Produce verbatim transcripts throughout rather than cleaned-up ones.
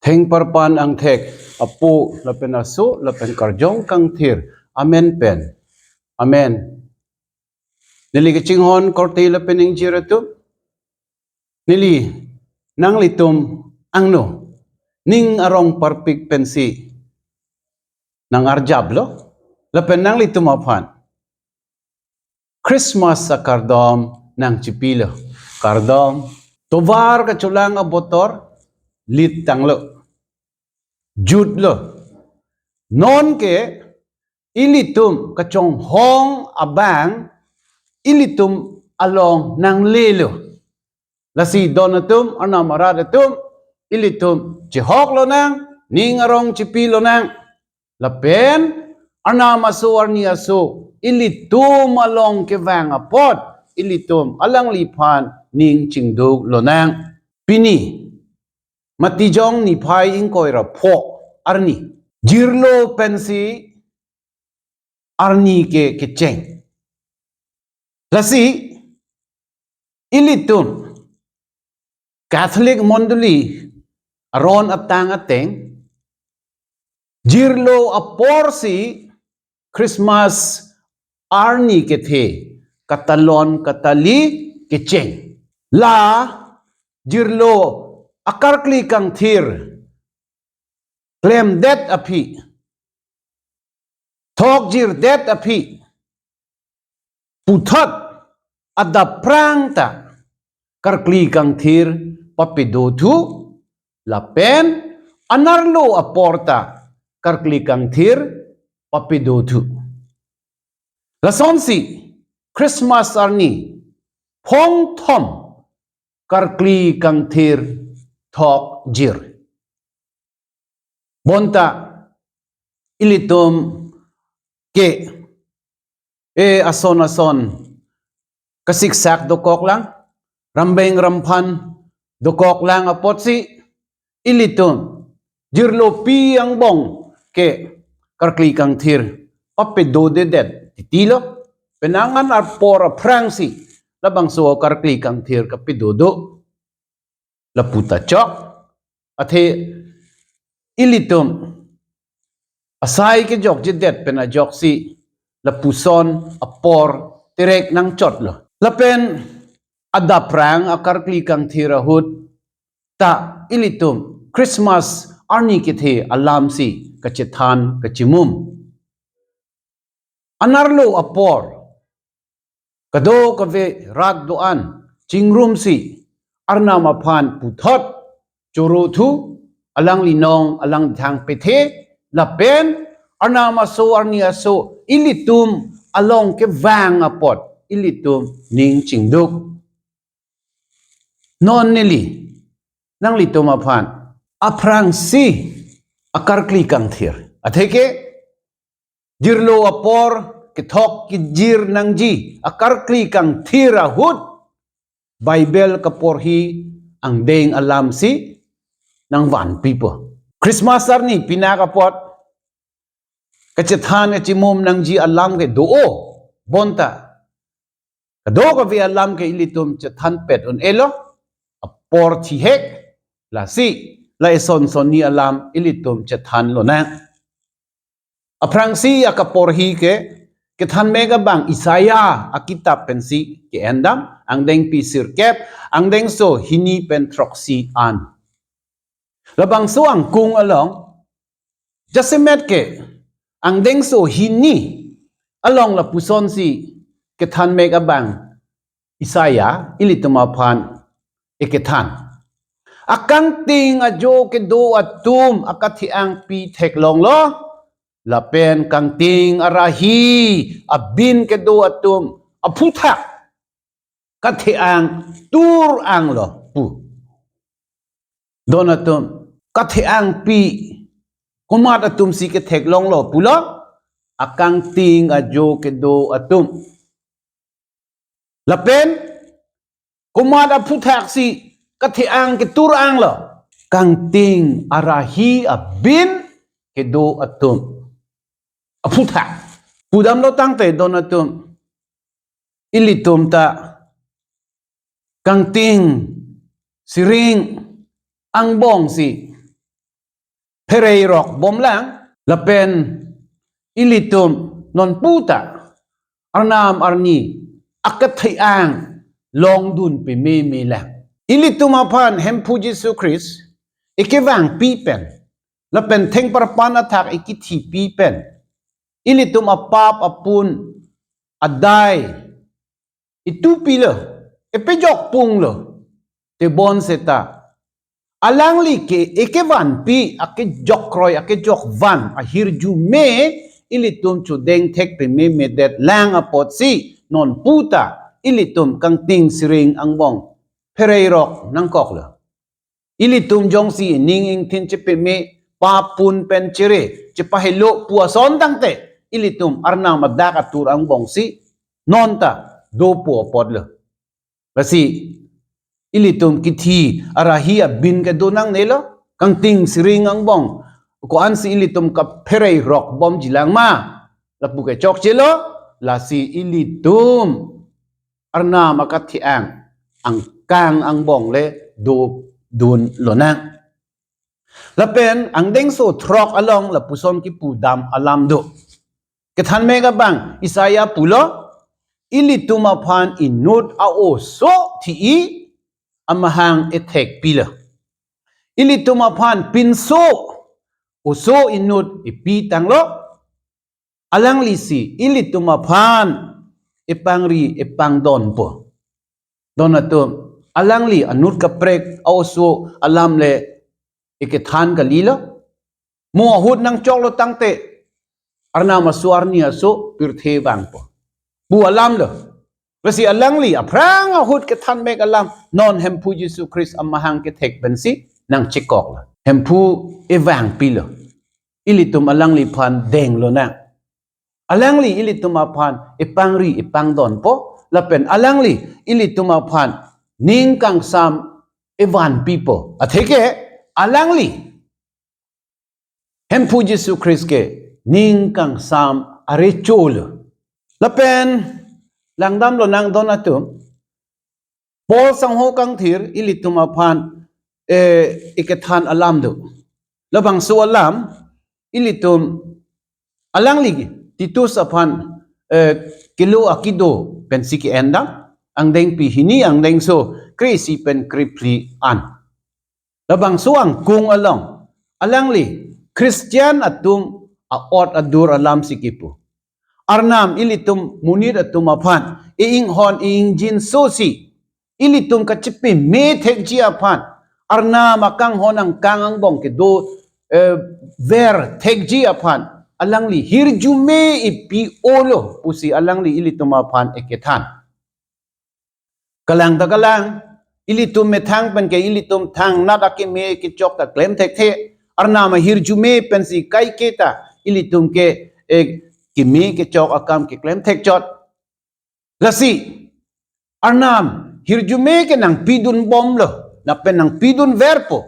Thengparpan angthek, Apo lapen Aso lapen Karjong Kangthir. Amen pen. Amen. Neli kachinghon korte lapen ingjir atum. Neli nanglitum angno ning arong parpik pensi nang-arjaplo, lapen nanglitum aphan Christmas akardom nangchipilo. Kardom. Tovar kacholang abotor lit tanglo. Jutlo. Nonke ilitum kachonghong abang ilitum along nanglelo. Lasi don atum, arnam arat atum, ilitum chihok lonang, ning arong chipi lonang. Lapen arnam aso arni aso ilitum along kevang apot ilitum alangliphan ning chingduk lonang. Pini Matijong niphai ingkoi ra pho arni. Jirlo pensi arni ke kecheng. Lasi ilitum Catholic mondoli aron atang ateng jirlo aporsi Christmas arni kethe katalon katali kecheng. La jirlo akarkli kangthir klemdet aphi, thokjirdet aphi, puthot adapprang ta karkli kangthir papidothu, lapen anarlo apor ta karkli kangthir papidothu. Lasonsi Christmas arni phongthom karkli kangthir thokjir. Bonta ilitum ke e ason ason kasiksak dokoklang, rambeng ramphan dokoklang apotsi ilitum jirlopi angbong ke karkli kangthir papidodedet titilo, penang an apor aphrangsi labangso karkli kangthir kapidodo. Lapu ta chok, athe ilitum asai kejokjedet pen ajoksi lapuson apor terek nangchotlo. Lapen adapprang akarkli kangthir ahut ta ilitum Christmas arni kethe alamsi kachethan kachimum. Anarlo apor kadokave rat do-an chingrumsi arnam aphan puthot chorothu, alangli nong alang thang pethe, lapen arnam aso arni aso ilitum along kevang apot ilitum ning chingduk. Non neli nanglitum aphan aphrangsi akarkli kangthir, atheke jirlo apor kethok kejir nangji akarkli kangthir ahut Bible kaporhi angdeng alamsi nangvanpipo. Christmas arni pinak apot kachethan kachimum nangji alam ke do-o, bonta kadokave alam ke ilitum chethanpet un-elo, apor thihek, lasi la eson sonni alam ilitum chethan lonang. Aphrangsi akaporhi ke kethanmek abang Isaiah akitap pensi ke-endam, angdengpi sirkep, angdengso hini pen throksi an. Labangso angkung along jasemet ke angdengso hini along lapusonsi kethanmek abang Isaiah ilitum aphan ekethan. Akangting ajo kedo atum akathe-angpi theklonglo, lapen kangting arahi abin kedo atum aphuthak kathe-ang tur-anglo pu. Don atum, kathe-angpi komat atumsi ketheklonglo pulo, akangting ajo kedo atum. Lapen komat aphuthaksi kathe-ang ketur-anglo, kangting arahi abin kedo atum aphuthak. Pudamlo tangte don atum, ilitum ta kangting siring angbongsi pherei rok bomlang, lapen ilitum nonputa Arnam arni akethe-ang longdun pememe lang. Ilitum aphan Hemphu Jisu Christ ekevangpi pen, lapen thengparpan athak ekethipi pen, ilitum apap apun adai itupilo, epejokpunglo, tebon seta alangli ke ekevanpi, akejokkroi, akejokvan ahirjume ilitum chodeng thek pememedet lang apotsi nonputa ilitum kangting siring angbong pherei rok nangkoklo. Ilitum jongsi ning ingthin chepeme, pap pun pen chere chepahelo pu ason tangte, ilitum Arnam adak atur angbongsi nonta dopo apotlo. Lasi ilitum kithi arahi abin kedo nangnelo, kangting siring angbong ko-ansi ilitum kapherei rok bomjilang ma, lapu ke chokchelo, lasi ilitum Arnam akethe-ang angkang angbong le dodun lonang. Lapen angdengso throk along lapuson kipudam alam do. Kethanmek abang Isaiah pulo, ilitum aphan inut a-oso thi-i amahang ethekpilo. Ilitum aphan pinso oso inut ipitanglo. Alanglisi ilitum aphan epangri epangdonpo. Don atum, alangli anut kaprek a-oso alam le ekethan kalilo. Mo ahut nangchoklo tangte, Arnam aso arni aso pirthe vangpo pu alamlo. Lasi alangli aphrang ahut kethanmek alam non Hemphu Jisu Christ amahang kethek pensi nangchekoklo. Hemphu evangpilo. Ilitum alangliphan deng lonang. Alangli ilitum aphan epangri epangdonpo, lapen alangli ilitum aphan ning kangsam evanpipo. Atheke alangli Hemphu Jisu Christ ke ning kangsam arecholo. Lapen langdam lonang don atum, Paul sangho kangthir ilitum aphan, eh, ekethan alam do. Labangso alam ilitum alangli Titus aphan, eh, kelo akedo pensi ke-endam, angdengpi hini angdengso kre-isi pen krephli an. Labangso angkung along alangli Christian atum a-ot adur alamsi kipu. Arnam ilitum monit atum aphan e-inghon e-ingjinso si ilitum kachepeme thekji aphan, Arnam akanghon angkang angbong kedo, eh, ver thekji aphan alangli hirjume ipi-olo pusi alangli ilitum aphan ekethan. Kalang ta kalang, ilitum methang pen ke ilitum thangnat akeme kechok ta klem thekthe, Arnam ahirjume pensi kaike ta ilitum ke, eh, keme kechok akam keklem thekchot. Lasi Arnam hirjume ke nangpidunbomlo, lapen nangpidunverpo.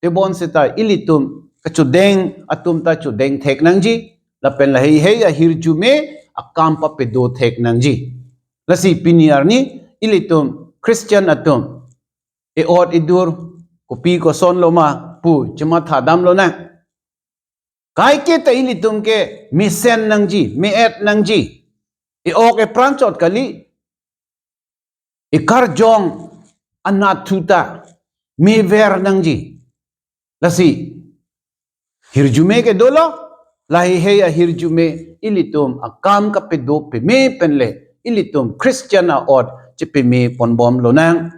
Tebon seta ilitum kachodeng atum ta chodeng thek nangji, lapen lahei hei ahirjume akam papedo thek nangji. Lasi pini arni ilitum Christian atum e-ot edur kopi koson loma pu chemathadam lonang. Kaike ta ilitum ke mesen nangji, me-et nangji. E-ok epran chot kali. Ekarjong anatthu ta mever nangji. Lasi hirjume ke dolo, lahei hei ahirjume ilitum akam kapedo peme penle ilitum Christian a-ot chepeme ponbom lonang.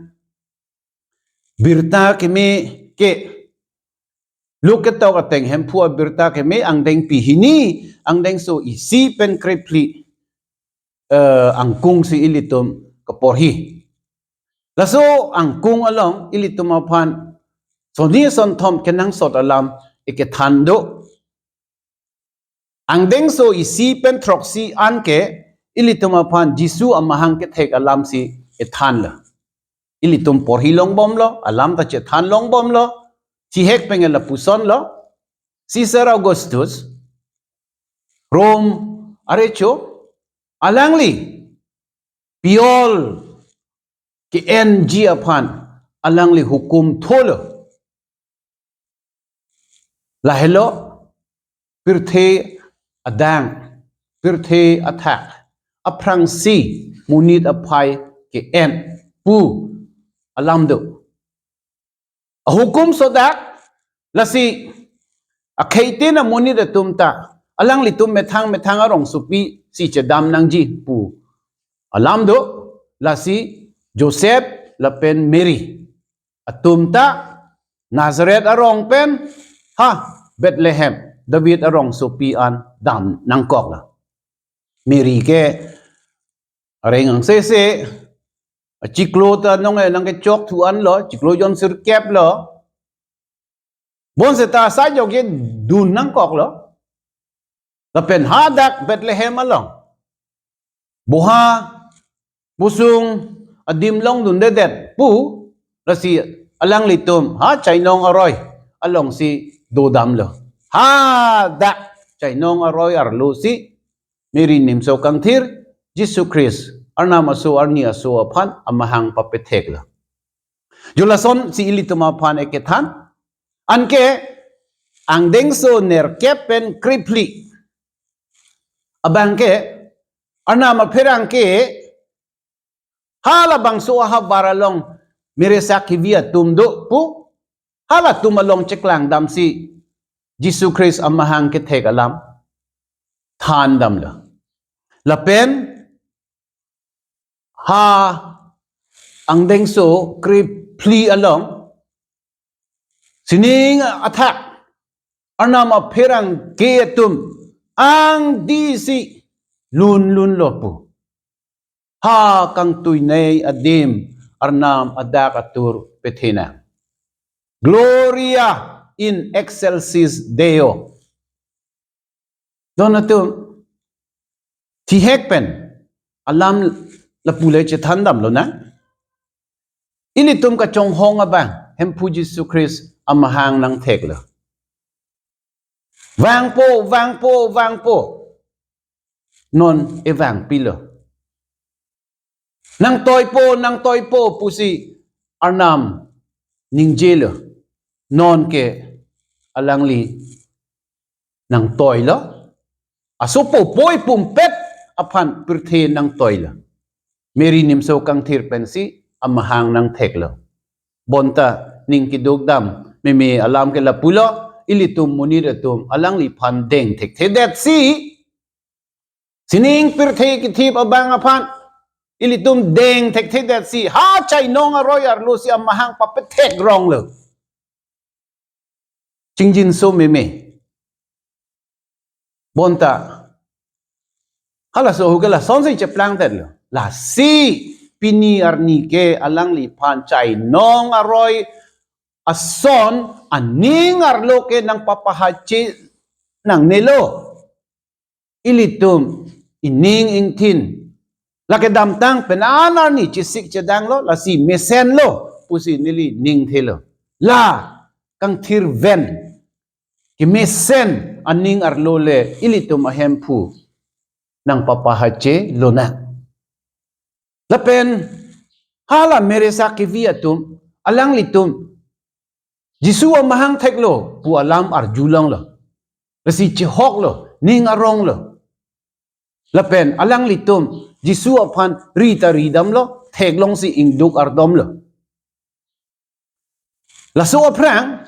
Birta keme ke, Luke ketok ateng Hemphu abirta keme angdengpi hini angdengso isi pen krephli, eh, angkungsi ilitum kaporhi. Laso angkung along ilitum aphan soni sonthom kenangsot alam ekethan do. Angdengso isi pen throksi anke ilitum aphan Jisu amahang kethek alamsi ethanlo. Ilitum porhi longbomlo, alam ta chethan longbomlo, thihek pengen lapusonlo, Caesar Augustus, Rome arecho, alangli piol ke-enji aphan alangli hukum tholo. Lahelo, pirthe adang, pirthe athak aphrangsi monit aphai ke-en pu alam do. Ahukum sodak, lasi akheitin amonit atum ta alanglitum methang methang arongsopi si chedam nangji pu alam do. Lasi Joseph lapen Mary atum ta Nazareth arong pen ha Bethlehem, David arongsopi an dam nangkoklo. Mary ke areng angsese, achiklo ta nonke nangkechok thu anlo, chiklo jon sirkep lo. Bonseta asai ajoke dun nangkoklo. Lapen hadak Bethlehem along, boha busung adim longdundedet pu, lasi alanglitum ha chainong aroi alongsi dodamlo. Hadak chainong aroi arlosi Mary Nimso Kangthir, Jisu Christ Arnam aso arni aso aphan amahang papetheklo. Jo lasonsi ilitum aphan ekethan, anke angdengso nerkep pen krephli abangke Arnam apherangke halabangso ahavar along meresak kevi atum do pu, halatum along cheklang damsi Jisu Christ amahang kethek alam than damlo. Lapen ha angdengso krephli along sining athak Arnam apherangke atum angdisi lunlunlo pu. Ha kangtuinei adim Arnam adak atur pethenang. Gloria in excelsis Deo. Don atum, thihek pen alam lapu le chethan damlonang. Ilitum kachonghong abang Hemphu Jisu Christ amahang nangtheklo. Vangpo, vangpo, vangpo. Non evangpilo. Nangtoipo, nangtoipo pusi Arnam ningjelo. Nonke alangli nangtoilo. Asopo poi pumpet aphan pirthe nangtoilo. Mary Nimso Kangthir pensi amahang nangtheklo. Bonta ning kidukdam meme alam ke lapulo, ilitum monit atum alangliphan deng thekthedetsi, sining pirthe kithip abang aphan ilitum deng thekthedetsi, ha chainong aroi arlosi amahang papethek ronglo. Chingjinso meme. Bonta halaso ahu ke lasonsi cheplangdetlo. Lasi pini arni ke alangliphan chainong aroi ason aning arlo ke nangpapahache nangnelo. Ilitum ining ingthin, lake damtang pen an arni chesik chedanglo, lasi mesenlo pusi neli ningthelo. La kangthirven kemesen aning arlo le ilitum aHemphu nangpapahache lonang. Lapen hala meresak kevi atum, alanglitum Jisu amahang theklo pu alam arjulonglo. Lasi chehoklo, ning aronglo. Lapen alanglitum Jisu aphan ri ta ridamlo, theklongsi ingduk ardomlo. Laso aphrang,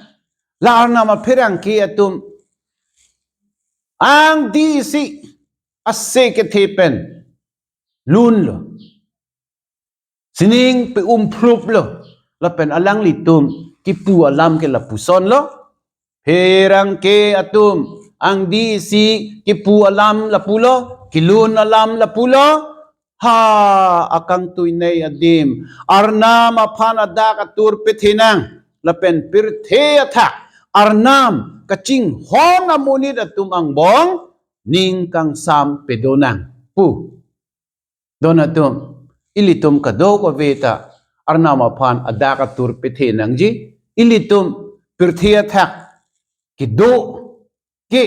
la Arnam apherangke atum angdisi ase kethe pen lunlo. Sining pe-umpluplo. Lapen alanglitum kipu alam ke lapusonlo. Pherangke atum angdisi kipu alam lapulo, kilun alam lapulo. Ha akangtuinei adim Arnam aphan adak atur pethenang, lapen pirthe athak Arnam kachinghon amonit atum angbong ning kangsam pedonang pu. Don atum, ilitum kadokave ta Arnam aphan adak atur pethenangji. Ilitum pirthe athak kedo ke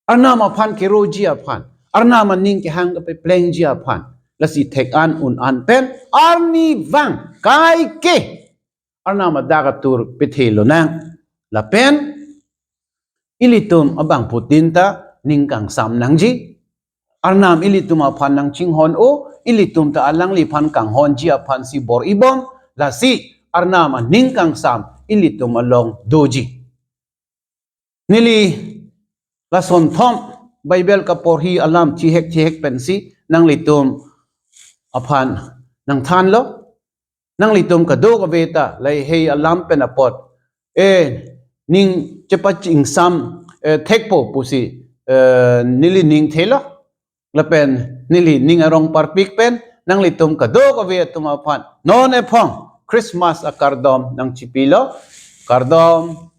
Arnam aphan keroji aphan, Arnam aning kehang kepeplengji aphan, lasi thek an un an pen arnivang kaike Arnam adak atur pethelonang. Lapen ilitum abangphutin ta ning kangsam nangji. Arnam ilitum aphan nangchinghon-o, ilitum ta alangliphan kanghonji aphansi bor-ibom, lasi Arnam aning kangsam ilitum along doji. Neli lason thom Bible kaporhi alam chihek chihek pensi nanglitum aphan nangthanlo. Nanglitum kadokave ta lahei alam pen apot, eh, ning chepachingsam, eh, thekpo pusi, eh, neli ning thelo. Lapen neli ning arong parpik pen nanglitum kadokave atum aphan non ephong Christmas akardom nangchipilo. Kardom.